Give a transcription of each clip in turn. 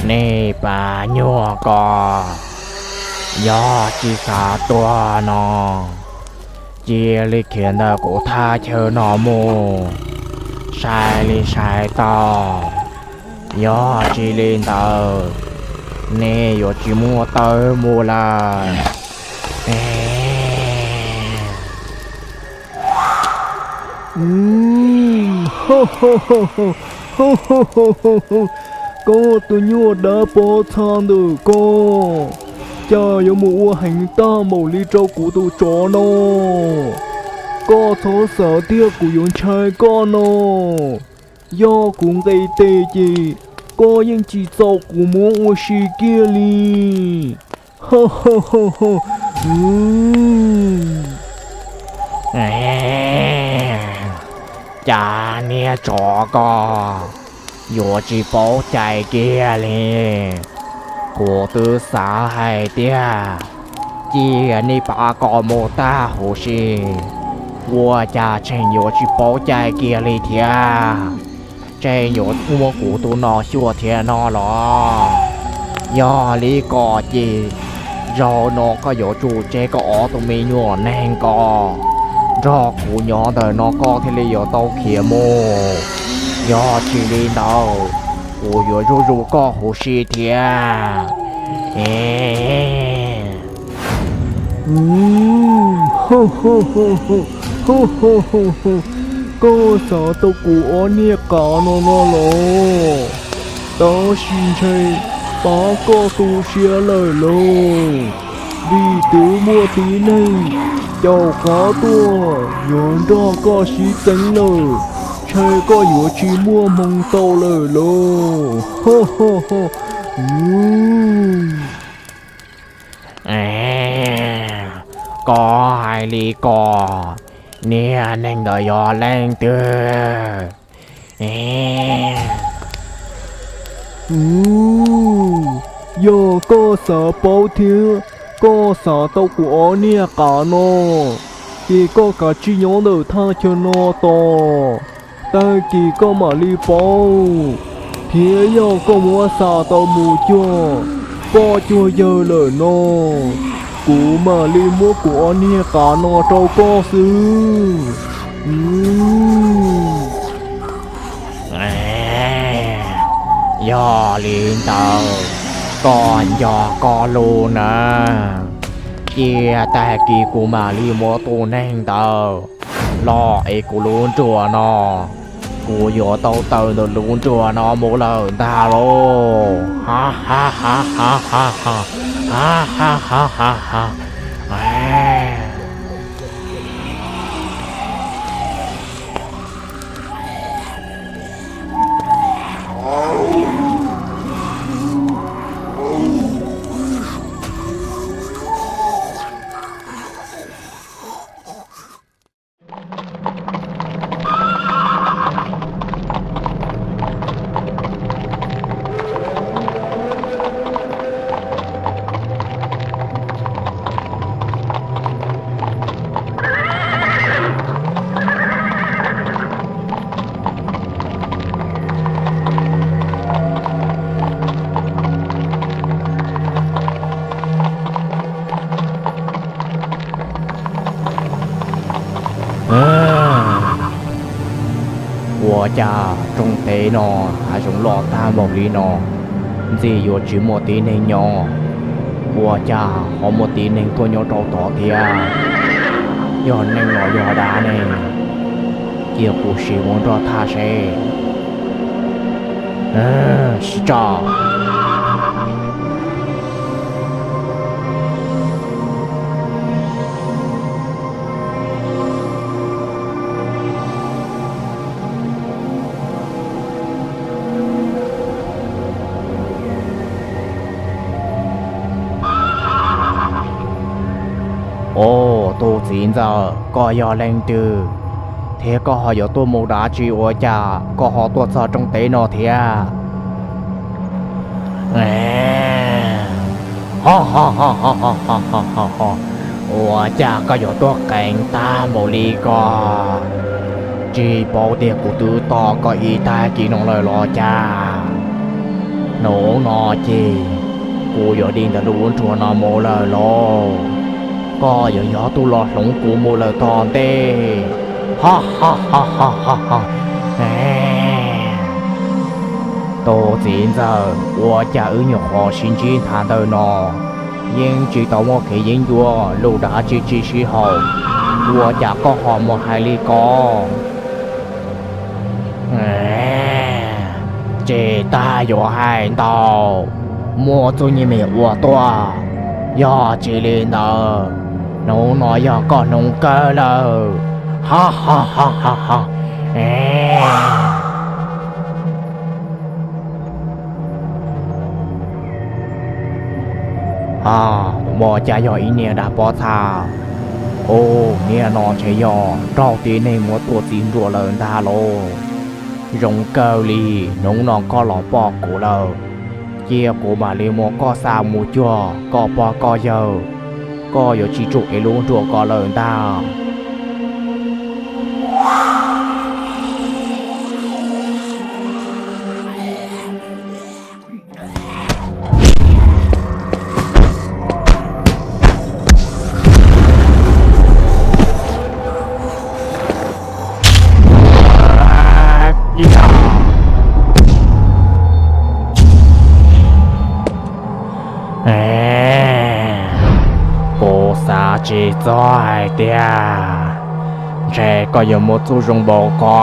Nej pab nyuag ko, yog tsis xav tuag no, cia li khiav ntawm kuv thaj chaw no mus, sai li sai tau. Yog tsis li ntawd, nej yuav tsis muaj tawb mus lawm. Koj tus nyuag dab pov txha ntawm koj, cas yuav mus ua heev tag npaum li rau kuv tus tsov no? Koj txhob xav tiag kuv yuav ntshai koj no. Yog kuv nqis tes ces koj yeej tsis txaus kuv muab ua si kiag li. Cas niag tsov ko yuav tsis paub cai kiag li. Kuv twb xav hais tias cia nej pab ko mus tag huv si, ua cas tseem yuav tsis paub cai kiag li thiab. Tseem yuav muab kuv tus no xyuas thiab no los? Yog li ko ces zaum no koj yuav tsum tseg koj ob tug me nyuam neeg ko nrog kuv nyob ntawm no koj thiaj li yuav tau khiav mus. Yog tsis li ntawd, kuv yuav zuj zus koj huv si thiab. Koj xav tau kuv ob niag qav no no los? Tab sis ntshai pab koj tu siab lawm lauj, vim twb muaj tib neeg caum qav tuaj yuav nrog koj sib txeeb lawm, ntshai koj yuav tsis muaj hmoo tau lawm lauj. Koj hais li ko, niag neeg ntawd yog leej twg? Yog koj xav paub thiab koj xav tau kuv ob niag qav no, ces koj kav tsij nyob ntawm thaj chaw no tos, tag kis koj mam li paub. Thiab yog koj muab xa tau mus cuag poj cuag yawg lawm no, kuv mam li muab kuv ob niag qav no rau koj xwb. Yog li ntawd, koj nco koj lus na, cia tag kis kuv mam li muab tus neeg ntawd los es kuv lub nruas no, kuv yuav tau taws ntawm lub nruas no mus lawm ntag lauj. Ua cas rooj teb no hav zoov loj tag npaum li no, ntxim yuav tsis muaj tib neeg nyob. Ua cas ho muaj tib neeg tuaj nyob rau tod thiab? Yog neeg los yog dab ne? Cia kuv sim mus nrog tham seb. Sib tso. Os, tus txiv ntxawm, koj yog leej twg, thiab koj ho yuav tuaj mus dab tsi ua cas koj ho tuaj txog rooj teb no thiab? Ua cas koj yuav tuaj qeev tag npaum li ko? Tsis paub tias kuv twb tos koj ib tag kis no lawm los cas? Hnub no ces kuv yuav dim ntawm lub nruas no mus lawm lauj. Koj yuav yog tus los hloov kuv mus lawm tom ntej. Ha ha ha ha ha ha. Tus txiv ntxawm, ua cas wb nyuam qhuav sib ntsib nthav ntawm no yeej tsis tau muaj kev yeeb ncuab lus dab tsi tsis sib haum, ua cas koj ho mus hais li ko? Tsis tas yuav hais ntau, muaj txuj nyij mem ua tuaj, yog tsis li ntawd hnub no yog koj hnub kawg lawm. Ha ha ha ha ha. Ua cas yog ib niag dab pob txha? Ub, niag no ntshe yog raug tib neeg muab tua txi nruas lawm ntag lauj. Zoo kawg li, hnub no koj los pom kuv lawm, cia kuv mam li muab koj xa mus cuag koj pog koj yawg, koj yuav tsis tsum ev lub nruas ko lawm ntag. Kuv xav tsis txog hais tias ntshe koj yuav muaj txuj zoo npaum ko.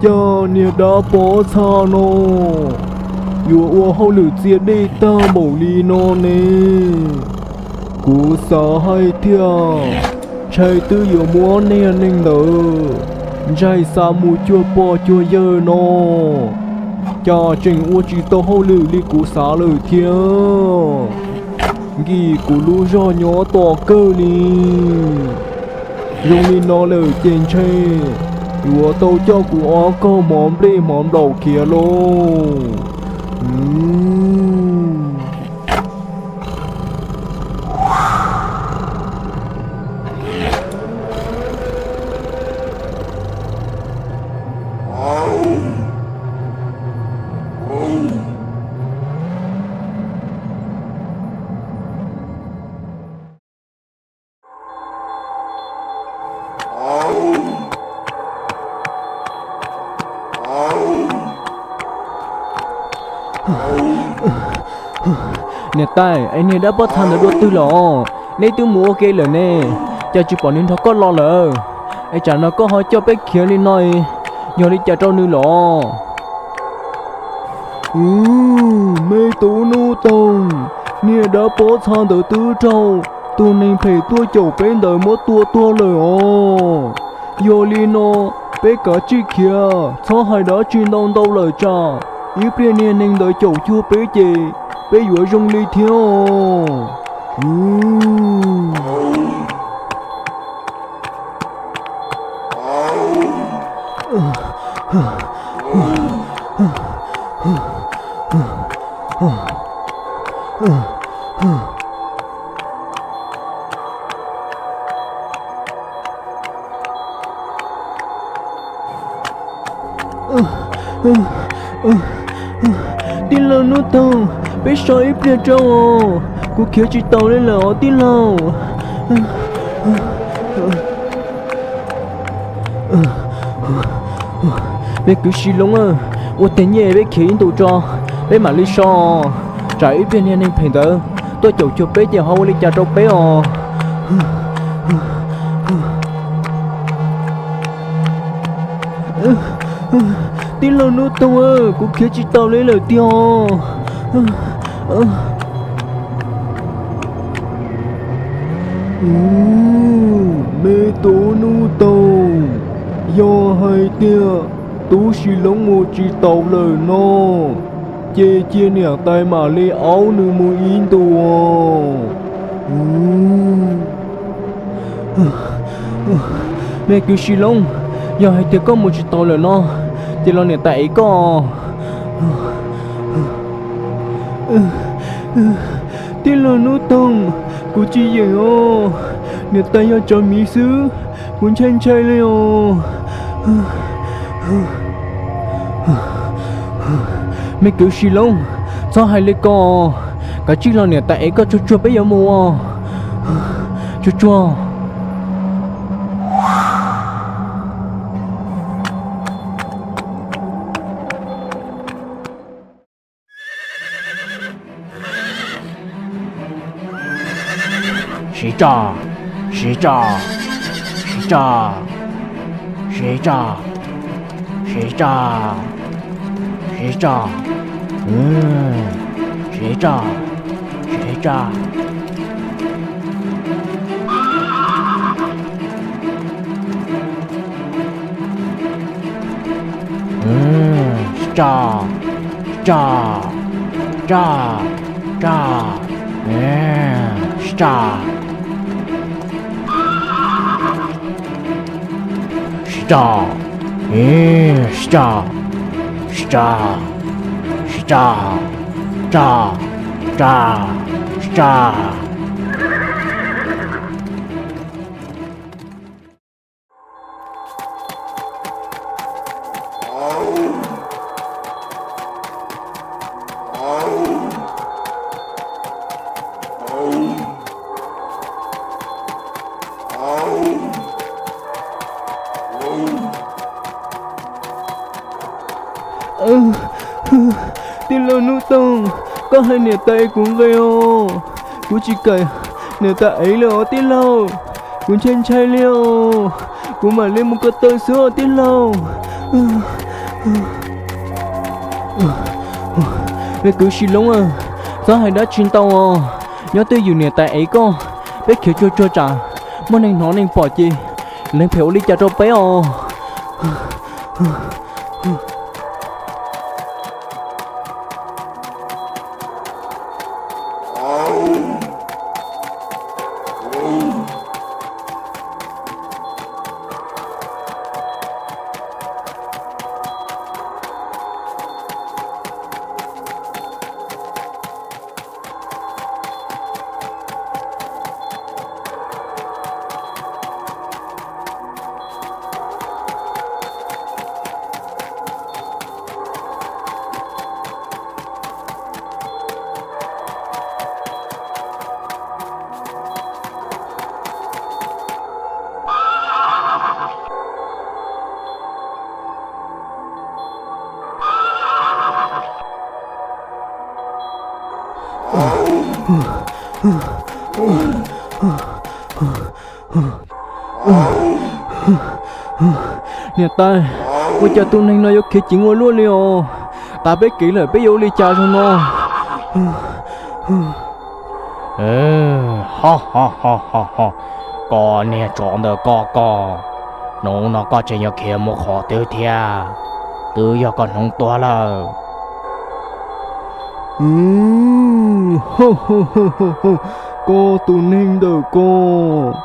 Cas niag dab pob txha no yuav ua hauj lwm txia dej tag npaum li no ne? Kuv xav hais tias ntshai twb yuav muab niag neeg ntawd ntsaig xa mus cuag pog cuag yawg no, cas tseem ua tsis tau hauj lwm li kuv xav lawm thiab. Nkim kuv lub zog nyob tos kawg li. Zoo li no lawm ces ntshe yuav tau coj kuv ob kaug mov nplej mov nplaum khiav lauj. Niam tais, es niag dab pob txha ntawd dua twg los? Neb twb mus ua ke lawm ne, cas tsis pom nws nrog koj los lawm? Es tsam no koj ho coj peb khiav li no, yog li cas rau nws los? Me tub Nub Toog, niag dab pob txha ntawd twb raug tus neeg phem tuaj caum peb ntawd muab tua tuag lawm os. Yog li no, peb kav tsij khiav, txhob hais dab tsi ntau ntau lawm tsam ib pliag niag neeg ntawd caum cuag peb ces peb yuav zoo li thiab os. Tij laug Nub Toog, peb so ib pliag tso os, kuv khiav tsis taus li lawm os tij laug. Me kwv Sis Loob, ua tes nyiaj peb khiav ib ntus tso, peb mam li so. Tsam ib pliag niag neeg phem ntawd tuaj caum cuag peb ces ho ua li cas rau peb os? Tij laug Nub Toog, kuv khiav tsis taus li lawm tiag. Ub, me tub Nub Toog, yog hais tias tub Sis Loob mus tsis taus lawm no, ces cia niam tais mam li aub nws mus ib ntus. Me kwv Sis Loob, yog hais tias koj mus tsis taus lawm no, ces los niam tais ev koj. Tij laug Nub Toog, kuv tsis yeem os, niam tais yog tsov miv xwb, kuv ntshai ntshai li os. Me kwv Sis Loob, txhob hais li ko, kav tsij los niam tais ev koj tsuag tsuag peb yuav mus os. Tsuag tsuag. Siv tso, siv tso, siv tso, siv tso, siv tso, siv tso, siv tso, siv tso. Tso, tso, tso, tso, tso. Siv tso, siv tso, siv tso, siv tso, tso, tso, siv tso. Tij laug Nub Toog, koj hais niam tais kuv nqe os, kuv tsis kam niam tais ev lawm os tij laug, kuv ntshai ntshai li os, kuv mam li mus ko taw xwb os tij laug. Me kwv Sis Loob, txhob hais dab tsi ntau os, nyob twj ywm niam tais ev koj, peb khiav tsuag tsuag tsam muaj neeg hnov neeg pom ces neeg phem ua li cas rau peb os. Niam tais, ua cas tus neeg no yuav khiav ceev ua luaj li os? Tav peb kev lawm peb yuav ua li cas zoo no? Koj niag tsov ntawm koj, koj hnub no koj tseem yuav khiav mus qhov twg thiab? Twb yog koj hnub tuag lawm. Koj tus neeg ntawm koj,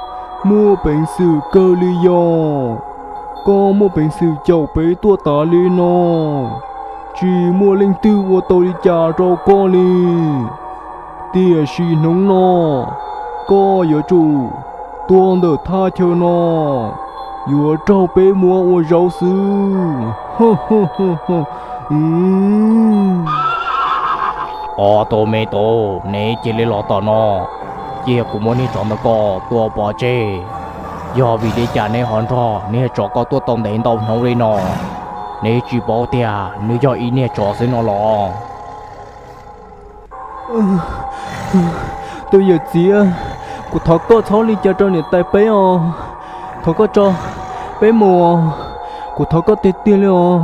muaj peev xwm kawg li yog koj muaj peev xwm caum peb tuaj tas li no, tsis muaj leej twg ua tau li cas rau koj li. Tiam sis hnub no koj yuav tsum tuag ntawm thaj chaw no, yuav raug peb muab ua zaub xwb. Ob tug me tub, neb cia li los tom no, cia kuv muab niag tsov ntawm koj tua pov tseg. Yog vim li cas neb ho nrog niag tsov ko tuaj tau ntev ntau hnub li no? Neb tsis paub tias nws yog ib niag tsov xwb no los? Tus yawm txiv, kuv thov koj txhob li cas rau niam tais peb os. Thov koj tso peb mus os. Kuv thov koj tiag tiag li os.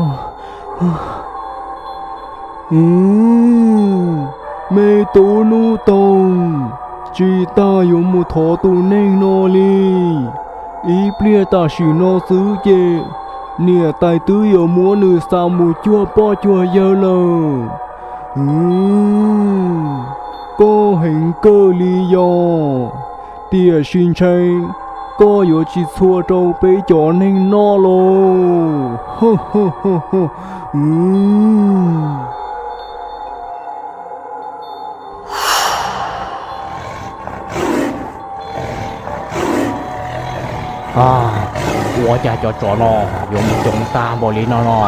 Me tub Nuj Toog, tsis tas yuav mus thov tus neeg no li. Ib pliag tam sim no xwb ces niam tais twb yuav muab nws xa mus cuag poj cuag yawg lawm. Koj heev kawg li yog, tiam sis ntshai koj yuav tsis txhua rau peb cov neeg noj lauj. Ua cas cov tsov no yuav mus coob tag npaum li no no?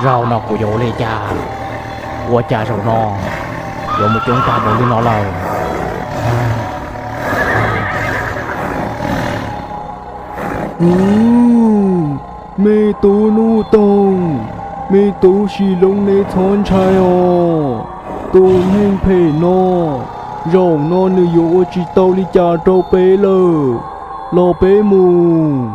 Zaum no kuv yuav ua li cas? Ua cas zaum no yuav mus coob tag npaum li no lawm? Me tub Nuj Toog, me tub Sis Loob, neb txhob ntshai os. Tus neeg phem no, zaum no nws yuav ua tsis tau li cas rau peb lawm. Los peb mus.